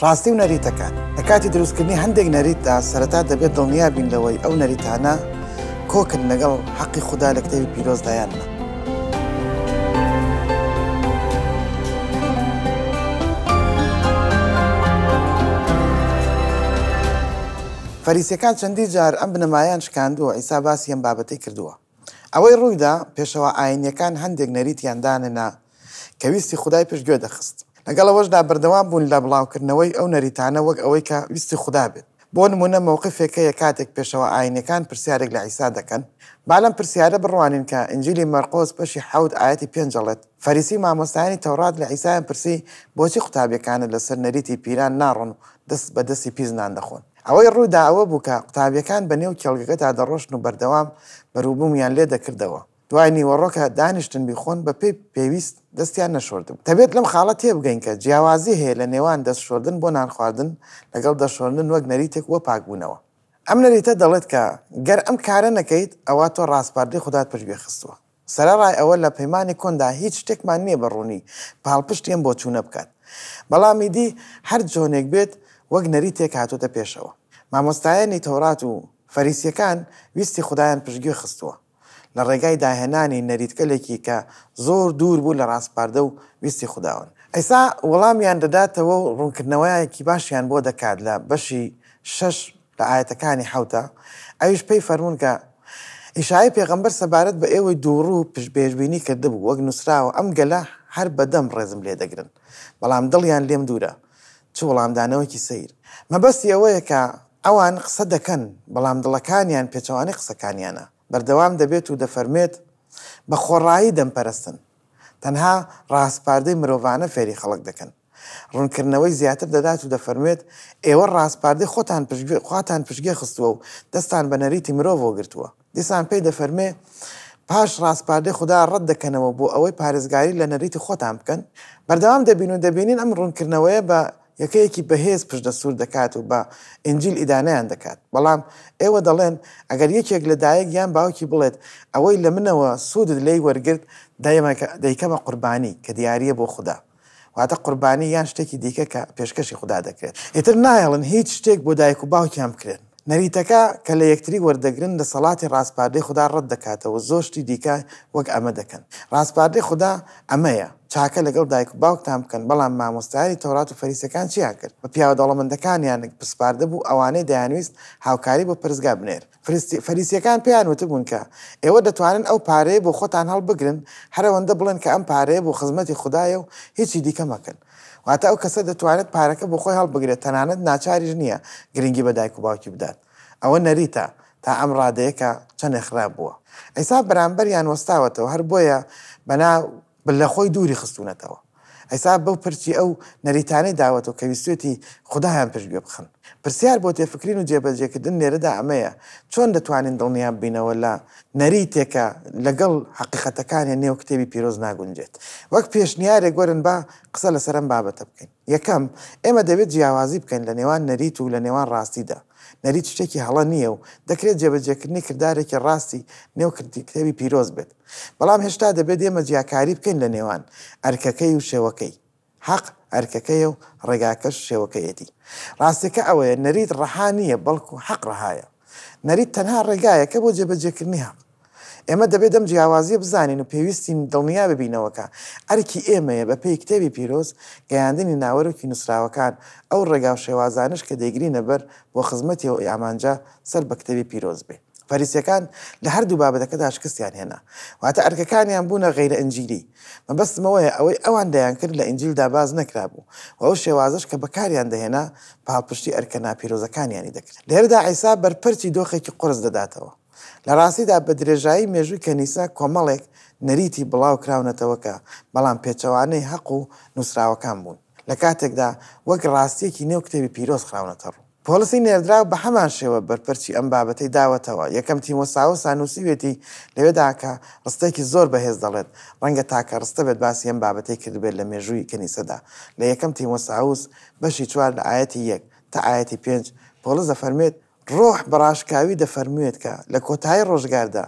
ڕاستی و نەریتەکان، لە کاتی دروستکردنی هەندێک نەریتدا سەرەتا دەبێت دڵنیا بین لەوەی ئەو نەریتانە کۆکن لەگەڵ حەقی خودا لە کتێبی پیرۆزدا یان نا. فەریسیەکان چەندین جار ئەم بنەمایەیان شکاندووە، عیسا باسی ئەم بابەتەی کردووە. ئەوەی ڕوویدا، پێشەوا ئایینییەکان هەندێک نەریتیان دانەنا کە ویستی خودای پشتگوێ دەخست. لەگەڵ ئەوەشدا بەردەوام بوون لە بڵاوکردنەوەی ئەو نەریتانە وەک ئەوەی کە ویستی خودا بێت. بۆ نموونە مەوقفێک هەیە کاتێک پێشەوا ئایینییەکان پرسیارێک لە عیسا دەکەن. با لەم پرسیارە بڕوانین کە ئینجیلی مەرقۆس بەشی حەوت ئایەتی پێنج دەڵێت، فەریسی و مامۆستایانی تەورات لە عیسایان پرسی، بۆچی قوتابییەکانت لەسەر نەریتی پیران ناڕۆن و دەست بە دەستی پیس نان دەخۆن؟ ئەوەی ڕوویدا ئەوە بوو کە قوتابییەکان بە نێو کێڵگەکەدا دەڕۆشتن و بەردەوام بەروبوومیان لێ دەکردەوە. دوای نیوەڕۆ کە دانیشتن بیخۆن بە پێی پێویست دەستیان نەشۆردبوو. دەبێت لەم خاڵە تێبگەین کە جیاوازی هەیە لە نێوان دەست شۆردن بۆ نانخواردن لەگەڵ دەست شۆردن وەک نەریتێک بۆ پاکبوونەوە. ئەم نەریتە دەڵێت کە گەر ئەم کارە نەکەیت ئەوا تۆ ڕاسپاردەی خودات پشتگوێ خستووە. سەرەڕای ئەوە لە پەیمانی کۆندا هیچ شتێکمان نییە بە ڕوونی پاڵپشتی ئەم بۆچوونە بکات. بەڵام ئیدی هەر جۆنێک بێت وەک نەریتێک هاتۆتە پێشەوە. مامۆستایانی تەورات و فەریسییەکان ویستی خودایان پشتگوێ خستووە لە ڕێگای داهێنانی نەریتگەلێکی کە زۆر دوور بوو لە ڕاسپاردە و ویستی خوداوەند. عیسا وەڵامیان دەداتەوە و ڕوونکردنەوەیەکی باشیان بۆ دەکات لە بەشی شەش لە ئایەتەکانی حەوتا، ئەویش پێی فەرموون کە، ئیشایای پێغەمبەر سەبارەت بە ئێوەی دووڕوو پێشبینی کردبوو، وەک نووسراوە، ئەم گەلە هەر بە دەم ڕێزم لێ دەگرن، بەڵام دڵیان لێم دوورە. چ وەڵامدانەوەیەکی سەیر! مەبەستی ئەوەیە کە ئەوان قسە دەکەن، بەڵام دڵەکانیان پێچەوانەی قسەکانیانە. بەردەوام دەبێت و دەفەرموێت، بە خۆڕایی دەمپەرستن، تەنها ڕاسپاردەی مرۆڤانە فێری خەڵک دەکەن. ڕوونکردنەوەی زیاتر دەدات و دەفەرموێت، ئێوە ڕاسپاردەی خۆتان پشتگوێ خواتان پشتگوێ خستووە و دەستتان بە نەریتی مرۆڤەوە گرتووە. دیسان پێی دەفەرموێ، پاش ڕاسپاردەی خودا ڕەت دەکەنەوە بۆ ئەوەی پارێزگاری لە نەریتی خۆتان بکەن. بەردەوام دەبین و دەبینین ئەم ڕوونکردنەوەیە بە یەکەیەکی بەهێز پشتئەستوور دەکات و بە ئینجیل ئیدانەیان دەکات. بەڵام ئێوە دەڵێن، ئەگەر یەکێک لە دایک یان باوکی بڵێت، ئەوەی لە منەوە سوودت لێی وەرگرت، دەیکەمە قوربانی، کە دیارییە بۆ خودا. واتە قوربانی یان شتێکی دیکە کە پێشکەشی خودا دەکرێت. ئیتر نایەڵن هیچ شتێک بۆ دایک و باوکیان بکرێت. نەریتەکە کە لە یەکتری وەردەگرن دەسەڵاتی ڕاسپاردەی خودا ڕەت دەکاتەوە و زۆر شتی دیکە وەک ئەمە دەکەن. ڕاسپاردەی خودا ئەمەیە، چاکە لەگەڵ دایک و باوکتان بکەن، بەڵام مامۆستایانی تەورات و فەریسیەکان چیان کرد؟ بە پیاوە دەوڵەمەندەکانیان پسپاردەبوو ئەوانەی دەیانویست هاوکاری بۆ پەرستگا بنێرن. فەریسیەکان پێیان وتبوون کە ئێوە دەتوانن ئەو پارەیە بۆ خۆتان هەڵبگرن، هەر ئەوەندە بڵێن کە ئەم پارەیە بۆ خزمەتی خودایە و هیچی دیکە مەکەن. واتە ئەو کەسە دەتوانێت پارەکە بۆ خۆی هەڵبگرێت، تەنانەت ناچاریش نییە گرنگی بە دایک و باوکی بدات. ئەوە نەریتە تا ئەم ڕادەیە کە چەندێک خراپ بووە. عیسا بەرامبەریان وەستاوەتەوە، هەر بۆیە بەنا لە خۆی دووری خستوونەتەوە. عیسا بەو پرچی ئەو نەریتانەی داوەتەوە کە ویستوێتی خودایان پشتگوێ بخەن. پرسیار بۆ تێفکرین و جێبەجێکردن لێرەدا ئەمەیە، چۆن دەتوانین دڵنیا ببینەوە لە نەریتێک کە لەگەڵ حەقیقەتەکانی نێو کتێبی پیرۆز ناگونجێت؟ وەک پێشنیارێک وەرن با قسە لەسەر ئەم بابەتە بکەین. یەکەم، ئێمە دەبێت جیاوازی بکەین لە نێوان نەریت و لە نێوان ڕاستیدا. نەریت شتێکی هەڵە نییە و دەکرێت جێبەجێکردنی کردارێکی ڕاستی نێو کتێبی پیرۆز بێت. بەڵام هێشتا دەبێت ئێمە جیاکاری بکەین لە نێوان ئەرکەکەی و شێوەکەی. حەق ئەرکەکەیە و ڕێگاکەش شێوەکەیەتی. ڕاستیەکە ئەوەیە نەریت ڕەها نییە بەڵکو حەق ڕەهایە. نەریت تەنها ڕێگایەکە بۆ جێبەجێکردنی حەق. ئێمە دەبێت ئەم جیاوازییە بزانین و پێویستین دڵنیا ببینەوە کە ئەرکی ئێمەیە بە پێی کتێبی پیرۆز گەیاندنی ناوەرۆکی نووسراوەکان، ئەو ڕێگا و شێوازانەش کە دەیگرینە بەر بۆ خزمەتی ئەو ئامانجە سەر بە کتێبی پیرۆز بێ. فەریسیەکان لە هەردوو بابەتەکەدا شکستیان هێنا. واتە ئەرکەکانیان بوونە غەیرە ئینجیلی. مەبەستم ئەوەیە ئەوەی ئەوان دەیانکرد لە ئینجیلدا باس نەکرابوو و ئەو شێوازەش کە بەکاریان دەهێنا پاڵپشتی ئەرکە ناپیرۆزەکانیانی دەکرد. لێرەدا عیسا بەرپەرچی دۆخێکی قورس دەداتەوە. لە ڕاستیدا بە درێژایی مێژووی کەنیسە کۆمەڵێک نەریتی بڵاو کراونەتەوە کە بەڵام پێچەوانەی هەق و نووسراوەکان بوون، لە کاتێکدا وەک ڕاستییەکی نێو کتێبی پیرۆز خراونەتە ڕوو. پۆڵسی نێردراو بە هەمان شێوە بەرپەرچی ئەم بابەتەی داوەتەوە، یەکەم تیمۆساوسا نووسیوێتی لەوێدا کە ڕستەیەکی زۆر بەهێز دەڵێت، ڕەنگە تاکە ڕستە بێت باسی ئەم بابەتەی کردبێت لە مێژووی کەنیسەدا، لە یەکەم تیمۆساوس بەشی چوار لە ئایەتی یەک تا ئایەتی پێنج پۆڵس دەفەرموێت، ڕۆح بە ڕاشکاوی دەفەرموێت کە لە کۆتایی ڕۆژگاردا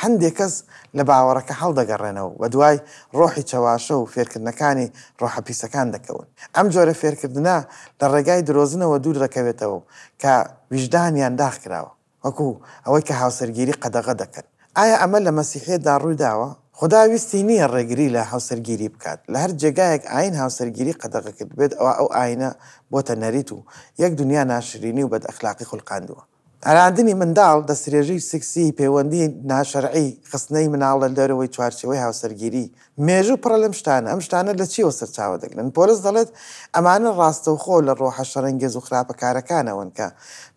هەندێک کەس لە باوەڕەکە هەڵدەگەڕێنەوە و بەدوای ڕۆحی چەواشە و فێرکردنەکانی ڕۆحە پیسەکان دەکەون. ئەم جۆرە فێرکردنە لە ڕێگای درۆزنەوە دوور دەکەوێتەوە کە ویژدانیان داخ کراوە. وەکو ئەوەی کە هاوسەرگیری قەدەغە دەکەن. ئایا ئەمە لە مەسیحیەتدا ڕوویداوە؟ خودا ویستی نییە ڕێگری لە هاوسەرگیری بکات. لە هەر جێگایەک ئایین هاوسەرگیری قەدەغە کردبێت ئەوا ئەو ئایینە بۆتە نەریت و یەک دونیا ناشرینی و بەدئەخلاقی خولقاندووە. هەراندنی منداڵ، دەستدرێژی سیکسی، پەیوەندی ناشەرعی، خستنەی مناڵ لە دەرەوەی چوارچێوەی هاوسەرگیری، مێژوو پڕە لەم شتانە، ئەم شتانە لە چییەوە سەرچاوە دەگرن؟ پۆلس دەڵێت ئەمانە ڕاستەوخۆ لە ڕۆحە شەڕەنگێز و خراپەکارەکانەوەن کە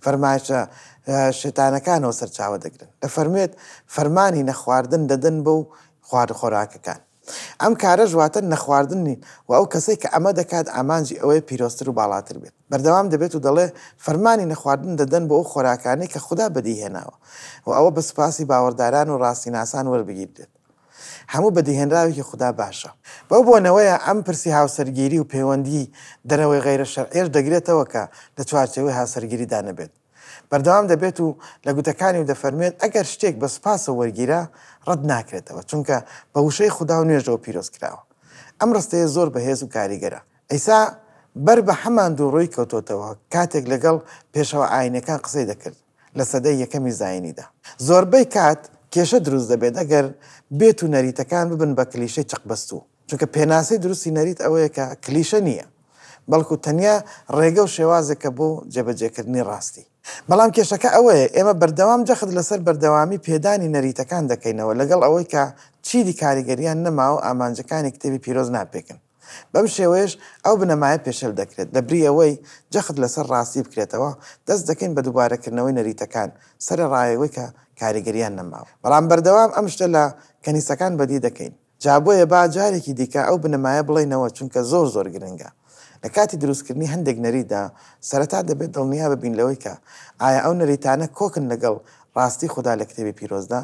فەرمایشە شێتانەکانەوە سەرچاوە دەگرن. دەفەرموێت فەرمانی نەخواردن دەدەن بەو خوارد خۆراکەکان. ئەم کارەش واتە نەخواردن و ئەو کەسەی کە ئەمە دەکات ئامانجی ئەوەیە پیرۆزتر و باڵاتر بێت. بەردەوام دەبێت و دەڵێ فەرمانی نەخواردن دەدەن بۆ ئەو خۆراکانەی کە خودا بەدیهێناوە و ئەوە بە سوپاسی باوەڕداران و ڕاستیناسان وەربگیردرێت. هەموو بەدیهێنراوێکی خودا باشە. بەو بۆنەوەیە ئەم پرسی هاوسەرگیری و پەیوەندی دەرەوەی غەیرە شەرعیەش دەگرێتەوە کە لە چوارچێوەی هاوسەرگیریدا نەبێت. بەردەوام دەبێت و لە گوتەکانی و دەفەرموێت ئەگەر شتێک بە سوپاسەوە وەرگیرا ڕەت ناکرێتەوە چونکە بە وشەی خودا و نوێژەوە پیرۆز کراوە. ئەم ڕستەیە زۆر بەهێز و کاریگەرە. عیسا بەر بە هەمان دووڕووی کەوتۆتەوە کاتێک لەگەڵ پێشەوا ئاینیەکان قسەی دەکرد. لە سەدەی یەکەمی زایینیدا. زۆربەی کات کێشە دروست دەبێت ئەگەر بێت و نەریتەکان ببن بە کلیشەی چەقبەستوو، چونکە پێناسەی دروستی نەریت ئەوەیە کە کلیشە نییە، بەڵکو تەنیا ڕێگە و شێوازێکە بۆ جێبەجێکردنی ڕاستی. بەڵام کێشەکە ئەوەیە ئێمە بەردەوام جەخت لەسەر بەردەوامی پێدانی نەریتەکان دەکەینەوە لەگەڵ ئەوەی کە چیدی کاریگەرییان نەماوە و ئامانجەکانی کتێبی پیرۆز ناپێکن. بەم شێوەیەش ئەو بنەمایە پێشێل دەکرێت، لەبری ئەوەی جەخت لەسەر ڕاستی بکرێتەوە، دەست دەکەین بە دووبارەکردنەوەی نەریتەکان، سەرەڕای ئەوەی کە کاریگەرییان نەماوە. بەڵام بەردەوام ئەم شتە لە کەنیسەکان بەدی دەکەین. جا بۆیە با جارێکی دیکە ئەو بنەمایە بڵێینەوە، چونکە زۆر زۆر گرنگە. لە کاتی دروستکردنی هەندێک نەریتدا، سەرەتا دەبێت دڵنیا ببین لەوەی کە ئایا ئەو نەریتانە کۆکن لەگەڵ ڕاستی خودا لە کتێبی پیرۆزدا؟